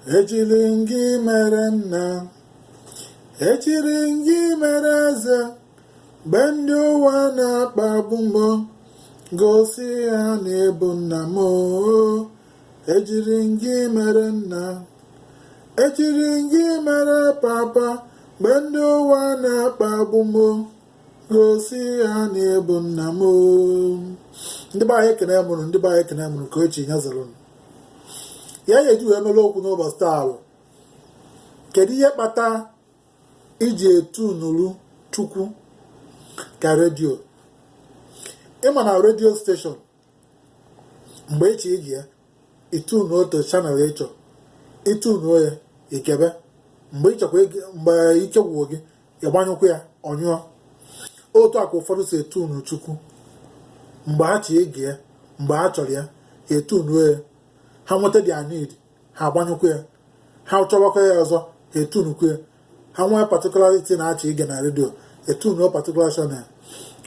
Ejiri m gị mere nna, ejiri m gị mere eze. Mgbe ndị ụwa na-akpagbu m, gosi ha na ịbụ nna m. Ejiri m gị mere nna, ejiri m gị mere papa. Mgbe ndị ụwa na-akpagbu m, gosi ha na ịbụ nna m. Ndị be anyị, ekene mụrụ. Ndị be anyị, ekene mụrụ. Ka ochi ya zara ya ya eji wee mere okwu n'ụbọchị taa bụ, kedu ihe kpata iji etunuru Chukwu ka redio? Ịma na radio station, mgbe ịchọ igi ya, itunu otu channel ịchọ, itunuo ya, ikebe. Mgbe ịchọkwa, mgbe ike gwụrụ gị, ịgbanyụkwa ya, ọnyụọ. Otu a ka ụfọdụ si etunu Chukwu. Mgbe ha chọ ige ya, mgbe ha chọrọ ya, ha etunuo ya. Ha nweta their need, ha agbanyụkwa ya. Ha chọbakwa ya ọzọ, ha etunukwa ya. Ha nwee particular thing na-achọ ige na redio, etunuo particular channel.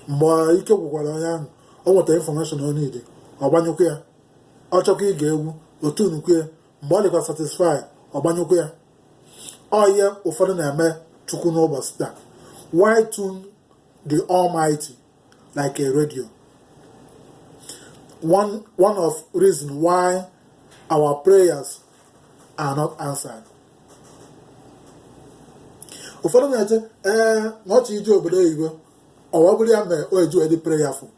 Mgbe ike gwụkwara onye ahụ, o nwetara information o need, ọ gbanyụkwa ya. Ọ chọkwa ige egwu, o tunukwa ya. Mgbe ọ dịkwa satisfy, ọ gbanyụkwa ya. Ọ ihe ụfọdụ na-eme Chukwu n'ụbọchị taa. Why tune the Almighty like a radio? One of reason why our prayers are not answered. Ụfọdụ na-eche, ee, na ọchị ije obodo oyibo, ọ bụrụ ya mere o eji wee dị prayerful,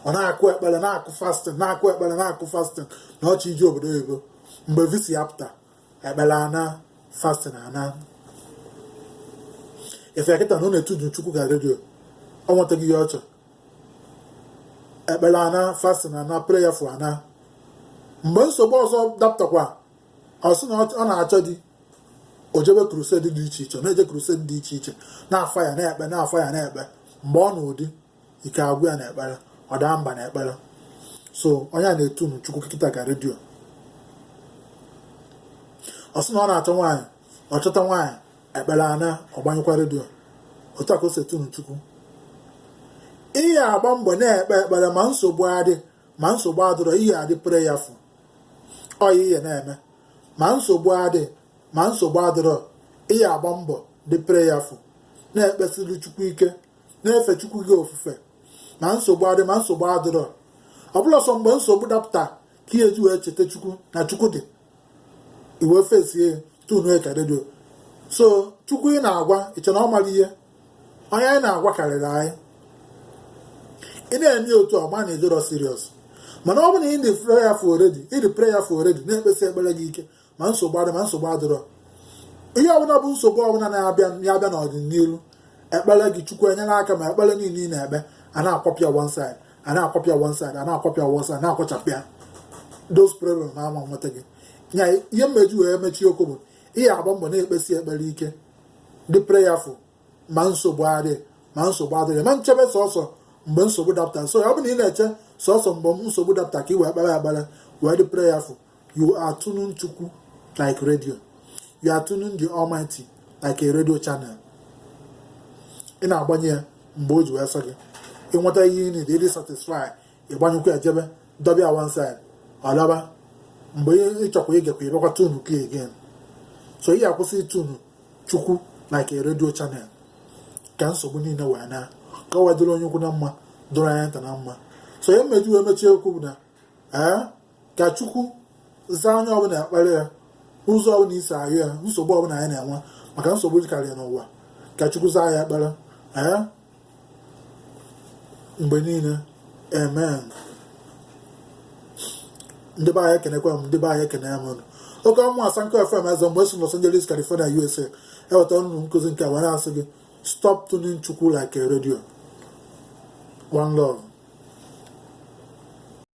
ọ na-akụ ekpere, na-akụ fasting, na-akụ ekpere, na-akụ fasting, na ọchị ije obodo oyibo. Mgbe visa ya pụta, ekpere ana, fasting ana. Efe kịta na ọ na-etuju Chukwu ka redio, ọ nwetaghị ihe ọ chọrọ, ekpere ana, fasting ana, prayerful ana. Mgbe nsogbu ọzọ dapụtakwa, ọ sị na ọ na-achọ di, o jebe crusade dị iche iche, na-eje crusade dị iche iche, na-afa ya na-ekpe, na-afa ya na-ekpe. Mgbe ọ na ụdị ike agwụ ya na ekpere, ọ daa mba na ekpere. So onye a na-etunu Chukwu kịta ka redio. Ọ sị na ọ na-achọ nwaanyị, ọ chọta nwaanyị, ekpere ana, ọgbanyekwa redio. Otu a ka o si etunu Chukwu. Ihe agba mbọ na-ekpe ekpere, ma nsogbu adị, ma nsogbu adịrọ, ihe adị prayerful. Ọ ihe na-eme, ma nsogbu adị, ma nsogbu adịrọ, ihe agba mbọ dị prayerful, na-ekpesiri Chukwu ike, na-efe Chukwu gị ofufe, ma nsogbu adị, ma nsogbu adịrọ. Ọ bụla sọ mgbe nsogbu dapụta ka ihe eji wee cheta Chukwu na Chukwu dị, iwe fesie tunu ka redio. So Chukwu ị na-agwa, iche na ọ mara ihe onye anyị na-agwa karịrị anyị. Ị na-eme otu a, ma na ejero serious. Mana ọ bụrụ na ị dị prayerful already, ị dị prayerful already, na-ekpesi ekpere gị ike, ma nsogbu adị, ma nsogbu adịrọ, ihe ọbụla bụ nsogbu ọbụla na-abịa ya abịa n'ọdịnihu, ekpere gị, Chukwu enyere aka, ma ekpere niile ị na-ekpe a na-akwapịa one side, a na-akwapịa one side, a na-akwapịa one side, na-akwachapịa those problem ma ama nweta gị nya. Ihe mmeji wee mechie okwu bụ, ihe agba mbọ na-ekpesi ekpere ike, dị prayerful, ma nsogbu adị, ma nsogbu adịghị, ma nchebe sọsọ mgbe nsogbu dapụtara. So ọ bụ na ị na-eche sọsọ mgbe nsogbu dapụtara ka ị wee kpere ekpere, wee dị prayerful, you are tuning Chukwu like radio. You are tuning the Almighty like a radio channel. Ị na-agbanye ya mgbe o ji wee sọ gị, ịnweta ihe ị need, ịdị satisfy, ịgbanyekwa ya, jebe dọbịa one side, ọ laba. Mgbe ị chọkwa igekwa, ịbịakwa tunu ka again. So ị akwụsị itunu Chukwu like a radio channel, ka nsogbu niile wee na ka o wee dịrị onye ukwu na mma, dụrụ anya nta na mma. So ihe mmeji wee mechie okwu bụ na, ee, ka Chukwu zaa onye ọbụla ekpere ya, ụzọ ọbụla isi ayọ ya, nsogbu ọbụla anyị na-enwe, maka nsogbu karịrị n'ụwa, ka Chukwu zaa ya ekpere, ee, mgbe niile. Amen. Ndị be anyị, ekenekwa m. Ndị be anyị, ekene m unu. Oke ọmụ Asanko FM, eze mgbe si Los Angeles, California, USA, eweta unu nkụzi nke a were asị gị, stop tuning Chukwu like a radio. One love.